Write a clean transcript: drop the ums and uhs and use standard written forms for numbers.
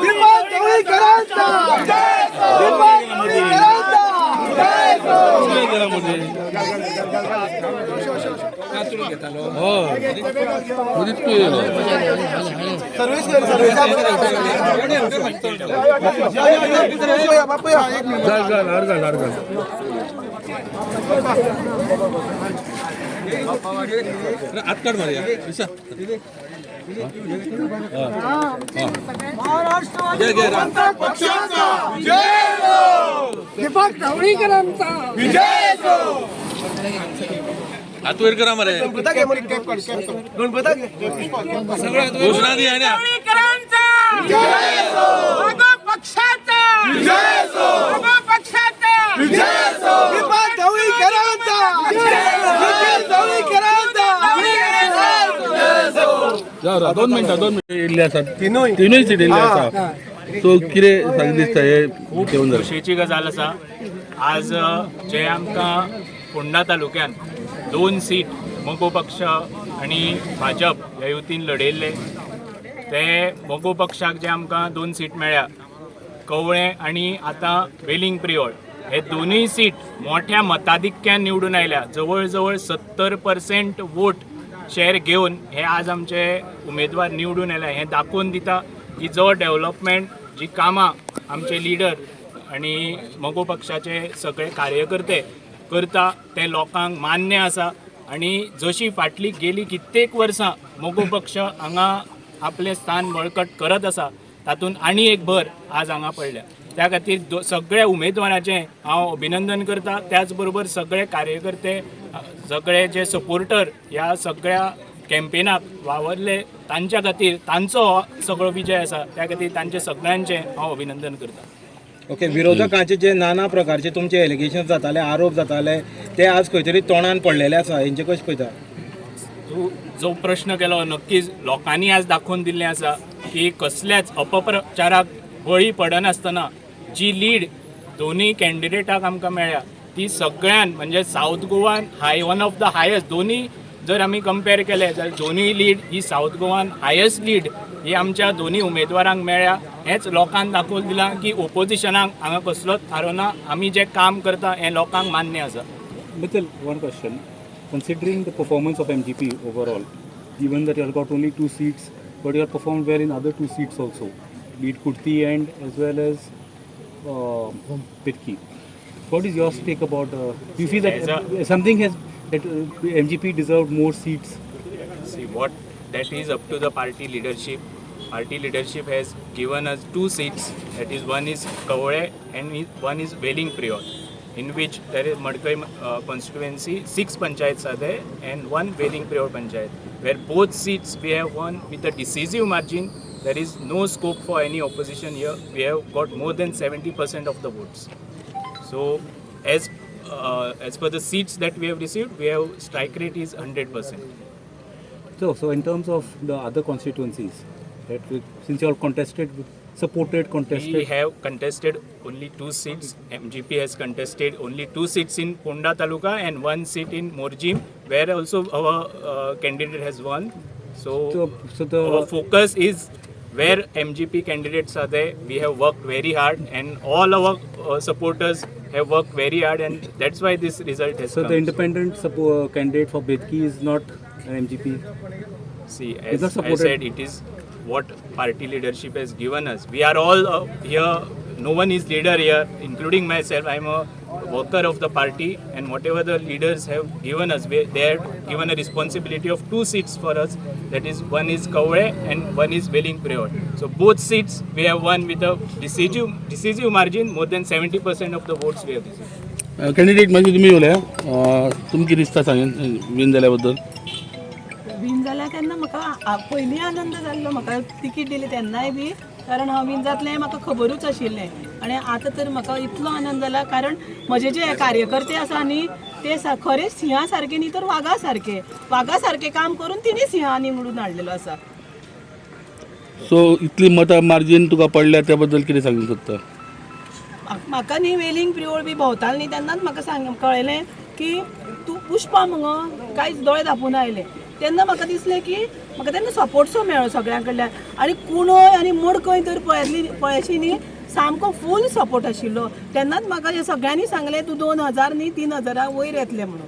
Deepak ढवळीकरांचा, Deepak ढवळीकरांचा. Service कर, service. बापूया. घाल घाल, हार घाल, हार घाल. हात काढ मारे. पक्षाचा दीपक ढवळीकरांचा. हात वयर करा मरे. गणपता घे, गणपता घे. घोषणा दी आहे ना. ढवळीकरांचा, मगो पक्षाचा, मगो पक्षाचा. दीपक ढवळीकरांचा, दीपक ढवळीकरांचा. जा रा, 2 मिनिटां, 2 मिनिटां. इल्ले आसा तिनूय, तिनूय सीट इल्ले आसा. सो कितें सांग दिसता हे घेवन जालें? खोशयेची गजाल आसा. आज जे आमकां फोंडा तालुक्यान 2 सीट मगो पक्ष आनी भाजप ह्या युतीन लढयल्ले, ते मगो पक्षाक जे आमकां 2 सीट मेळ्ळ्या, कवळें आनी आतां वेलिंग प्रियोळ, हे दोनूय सीट मोठ्या मताधिक्यान निवडून आयल्या. जवळ जवळ 70% वोट शेअर घेवन हे आज आमचे उमेदवार निवडून आयल्या. हें दाखोवन दिता की जो डेव्हलपमेंट, जी कामां आमचे लिडर आनी मगो पक्षाचे सगळे कार्यकर्ते करता ते लोकांक मान्य आसा. आनी जशी फाटली गेली कित्येक वर्सां मगो पक्ष हांगा आपलें स्थान बळकट करत आसा, तातूंत आनी एक भर आज हांगा पडल्या. त्या खातीर सगळ्या उमेदवाराचें हांव अभिनंदन करता. त्याच बरोबर सगळे कार्यकर्ते, सगळे जे सपोर्टर ह्या सगळ्या कॅम्पेनाक वावरले, तांच्या खातीर तांचो हो सगळो विजय आसा. त्या खातीर तांचे सगळ्यांचें हांव अभिनंदन करता. ओके, विरोधकांचे जे नाना प्रकारचे तुमचे एलिगेशन जाताले, आरोप जाताले, ते आज खंय तरी तोंडान पडलेले आसा. हेंचे कशें पळयता? तूं जो प्रश्न केलो, नक्कीच लोकांनी आज दाखोवन दिल्लें आसा की कसल्याच अपप्रचाराक बळी पडनासतना जी लीड दोनूय कॅन्डिडेटाक आमकां मेळ्ळ्या ती सगळ्यान, म्हणजे south Goan high, one of the highest. दोनूय जर आमी कंपेर केले जाल्यार दोनूय लीड ही सावथ गोवान हायस्ट लीड ही आमच्या दोनूय उमेदवारांक मेळ्ळ्या. हेंच लोकांक दाखोवन दिलां की ओपोजिशनाक हांगा कसलोच थारो ना. आमी जें काम करता हें लोकांक मान्य आसा. Mithil, one question. Considering the performance of MGP overall, given that you have got only two seats, but you have performed well in other two seats also, be it Kurti and as well as Pitki. What is your take about? Do you feel that As a- something has that MGP deserved more seats? See, what that is up to the party leadership. Party leadership has given us two seats. That is, one is Kavale and one is Veling Priol, in which there is Madkai constituency, six panchayats are there, and one Veling Priol panchayat, where both seats we have won with a decisive margin. There is no scope for any opposition here. We have got more than 70% of the votes. So, as per the seats that we have received, we have strike rate is 100%. So in terms of the other constituencies, that since you all contested, supported, contested. We have contested only two seats. MGP has contested only two seats in Ponda Taluka and one seat in Morjim, where also our candidate has won. So, So the our focus is where MGP candidates are there. We have worked very hard, and all our supporters have worked very hard, and that's why this result has So come. the independent candidate for Betki is not an MGP. See, Is as not I supported. said, it is what party leadership has given us. We are all here. No one is leader here, including myself. I am a worker of the party, and whatever the leaders have given us, they have given a responsibility of two seats for us. That is, one is Kavle and one is Veling Prior. So both seats we have won with a decisive margin, more than 70% of the votes we have received. Candidate मातशें तुमी उलया. तुमकां कितें दिसता सांगेन Wien जाल्या बद्दल? Wien जाल्या तेन्ना म्हाका पयलीं आनंद जाल्लो. म्हाका तिकीट दिली तेन्नाय बी, कारण हांव वीन जातलें हें म्हाका खबरूच आशिल्लें. आनी आतां तर म्हाका इतलो आनंद जाला, कारण म्हजे जे कार्यकर्ते आसा न्ही, ते खरेंच सिंहा सारके न्ही तर वागा सारके, वागा सारके काम करून तिणी सिंहा निवडून हाडलेलो आसा. सो इतली मतां मार्जीन तुका पडल्या त्या बद्दल कितें सांगूंक सोदता? म्हाका न्ही वेलींग प्रियोळ बी भोंवतालें न्ही तेन्नाच म्हाका सांग कळ्ळें की तूं पुष्पा मुगो कांयच दोळे धांपून आयलें तेन्ना म्हाका दिसलें की म्हाका तेन्ना सपोर्टसो मेळ्ळो सगळ्यां कडल्यान आनी कुणय आनी मडकय तर पळयतली पळयशी न्ही सामको फूल सपोर्ट आशिल्लो तेन्नाच म्हाका हे सगळ्यांनी सांगलें तूं 2000 न्ही 3000 वयर येतलें म्हणून.